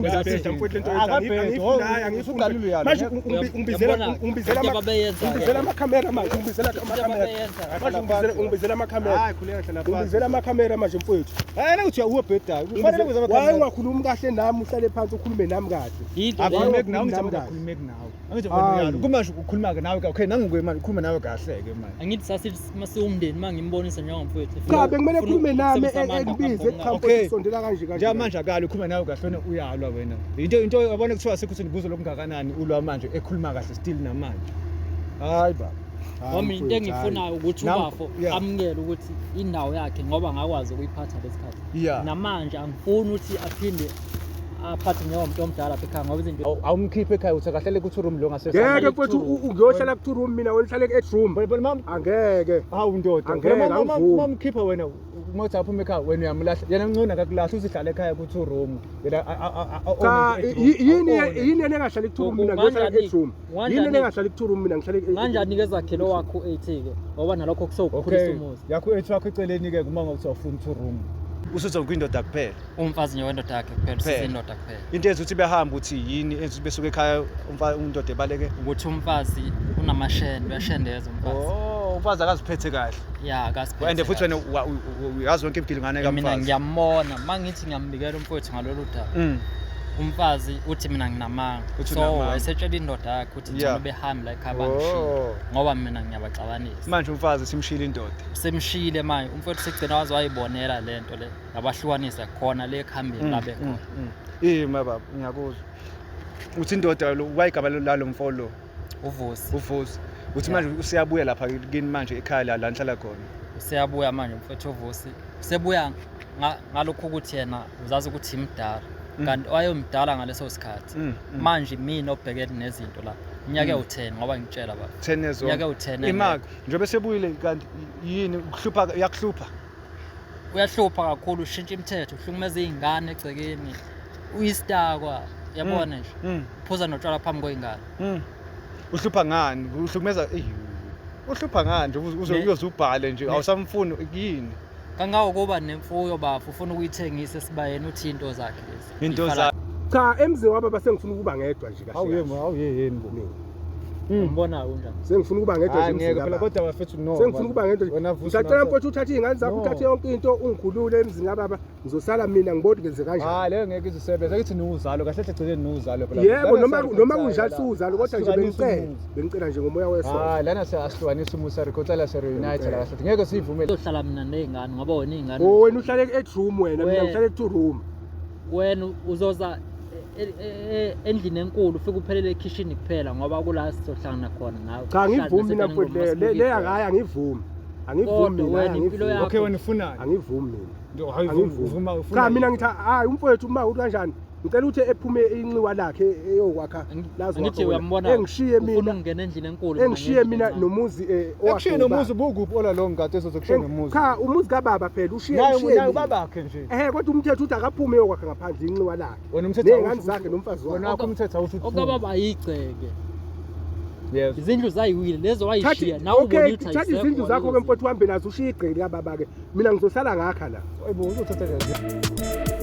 Uyabheda mfowethu lento oyenzayo. Akabhedi, Angiyifuni, hayi, angiyifuni. usuqalile uyalwa. Manje ungibizela Uyabona, ungibizela into ababeyenzayo. ungibizela amakhamera manje, ungibizela amakhamera. ababeyenzayo. Manje ungibizela amakhamera. Hayi, khuleka hlala phansi. Ungibizela amakhamera manje mfowethu. Hayi, na uthi uwabhedayo. Kufanele kuze Why amakhamera. ungakhulumi kahle nami uhlale phansi ukhulume nami kahle? Yinto Hayi, leyo. Akhulumeki nawe, ngithi Nami kahle. akhulumeki nawe. Angithi wena Hayi. uyalwa. Kumanje ukhuluma ke nawe, okay, nangu-ke manje ukhuluma nawe kahle ke manje. Angithi sasithi masiwumndeni uma ngimbonisa njengomfowethu. Cha, bekumele Ufuna khulume nami ukusebenzisa amandla engibize phambi cha komngani. Okay. mfowethu sondela kanje kanje. Njengamanje akali ukhuluma nawe kahle wena uyalwa wena. Into yabona kuthiwa sekho ukuthi ngikuzo lokungakanani ulwa manje ekhuluma kahle still namanje. Hayi baba. Hayi, Ngoba into mfowethu, engiyifunayo ukuthi ubafo amukele ukuthi indawo yakhe ngoba ngakwazi ukuyiphatha lesikhathi. Namanje angifuni ukuthi aphinde aphathe njengomuntu omdala lapha ekhaya ngoba izinto Awumkhiphe ekhaya uthi akahlale ku-two room lo ngasese. Ngeke mfowethu ngiyohlala ku-two room mina wena uhlale ku-eight room. Bona mama Angeke. hawu ndoda. Angeke, angivumi. Mamkhipha wena uma uthi aphume ekhaya wena uyamlahla. Yena ngcono akakulahla uzihlale ekhaya ku-two room. Yena Cha yini yini yena engahlali ku-two room mina ngiyohlala ku-eight room. Yini yena engahlali ku-two room mina ngihlale Kanjani ke zakhelo wakho u-8 ke ngoba nalokho kusewukukhulisa Okay. umuzi. Yakho ethi wakho eceleni ke kuma ngokuthi awufuni two room. Usuzoba kwindoda kuphela. Umfazi nje wendoda yakhe kuphela, Kuphela. usiza indoda kuphela. Into yenza ukuthi behambe uthi yini enza ukuthi besuke ekhaya indoda ebaleke? Ukuthi umfazi unamashende, uyashendeza umfazi. Oh, umfazi akaziphethe kahle. Ya, akaziphethe. And futhi kahle. wena uyazi yonke imigilingane Mina kamfazi. ngiyambona, uma ngithi ngiyambikela umfowethu ngalolu daba. Umfazi uthi mina nginamanga. Uthi So unamanga. wayesetshela indoda yakhe ukuthi ngcono behambe la ekhaya bangishiye Oh. ngoba mina ngiyabaxabanisa. Manje umfazi simshiyile indoda. Semshiyile manje umfowethu segcina waze wayibonela le nto le. Yabahlukanisa khona le ekuhambeni la bekhona. Eh baba ngiyakuzwa. Uthi indoda lo wayigaba lalo mfo lo UVusi. uVusi. Uthi manje usiyabuya lapha kini manje ekhaya la la nihlala khona. Useyabuya manje umfowethu uVusi. Usebuya ngalokhu ukuthi yena uzazi ukuthi imdala. Kanti wayemdala ngaleso sikhathi. Manje mina obhekene nezinto la. Iminyaka ewu-10 ngoba ngitshela baba. 10 years old. Iminyaka ewu-10 Imaka njengoba sebuyile kanti yini ukuhlupha uyakuhlupha? Uyahlupha kakhulu, ushintsha imithetho, uhlukumeza iy'ngane egcekeni, uyisitakwa, yabona nje. Uphuza notshwala phambi kwey'ngane. Uhlupha ngani? Uhlukumeza uhlupha ngani nje uze uyoze ubhale nje awusamfuni yini? Kangangokuba nemfuyo bafo ufuna ukuyithengisa esibayeni uthi into zakhe lezi. Into zakhe. Cha emzini wababa sengifuna ukuba ngedwa nje kahle. Hawu hawu yeyeni bo. Mina. Umbona unjani? Sengifuna ukuba ngedwa nje Hayi ngeke emzini phela kababa. kodwa bafethu no. Sengifuna ukuba ngedwa nje. Wena Vusi Ngisacela nawe- mfowethu uthathe iy'ngane zakho No. uthathe yonke into ungikhulule emzini kababa. Ngizosala mina ngibone ngenze kanjani. Hayi leyo ngeke izisebenze. Akithi niwuzalo kahle hle gcineni niwuzalo phela. Yebo Lana noma noma siyareconcile kunjalo la. siwuzalo kodwa nje Asihlukanisi bengicela umuzi. bengicela nje ngomoya wesonto. Hayi lana siyahlukanisa umuzi siyareconcile siyareunite la kahle. Ngeke siyivumele. Uzohlala mina ney'ngane ngoba wena iy'ngane. Oh wena uhlale ku-eight room wena mina Wena. ngihlale ku-two room. Wena uzoza endlini enkulu ufike uphelele ekhishini kuphela ngoba kula sizohlangana khona nawe. Cha angivumi mina mfowethu leyo leyo hayi angivumi. Angivumi Kodwa mina wena impilo angivumi. yakho- Okay wena ufunani? Angivumi mina. Hayi Angivumi. uvuma ufuna. Cha mina ngithi hayi umfowethu uma uthi kanjani ngicela ukuthi ephume inxiwa lakhe eyokwakha lazo Angithi uyambona engishiye ufuna mina ukungena endlini enkulu mina engishiye ngendlini mina encane. nomuzi Ekushiye owakhe nomuzi ubukuphi ola lo ngade ezozokushiya nomuzi. Cha umuzi kababa phela ushiye Naye ushiye naye mina. ubabakhe nje. Ehhe kodwa umthetho uthi akaphume eyokwakha ngaphandle inxiwa lakhe. Wena umthetho Ney'ngane awusho zakhe ukuthi- nomfazi Wena wakhe. wakho umthetho awusho ukuthi Okababa ayigceke. Yes. Izindlu zayiwile lezo wayishiya Thathi nawe okay ubona ukuthi thatha ayisekho izindlu zakho ke walezo mfowethu uhambe nazo ushiye igceke likababa ke. Mina ngizosala ngakha la. Hayibo uzothatha kahle.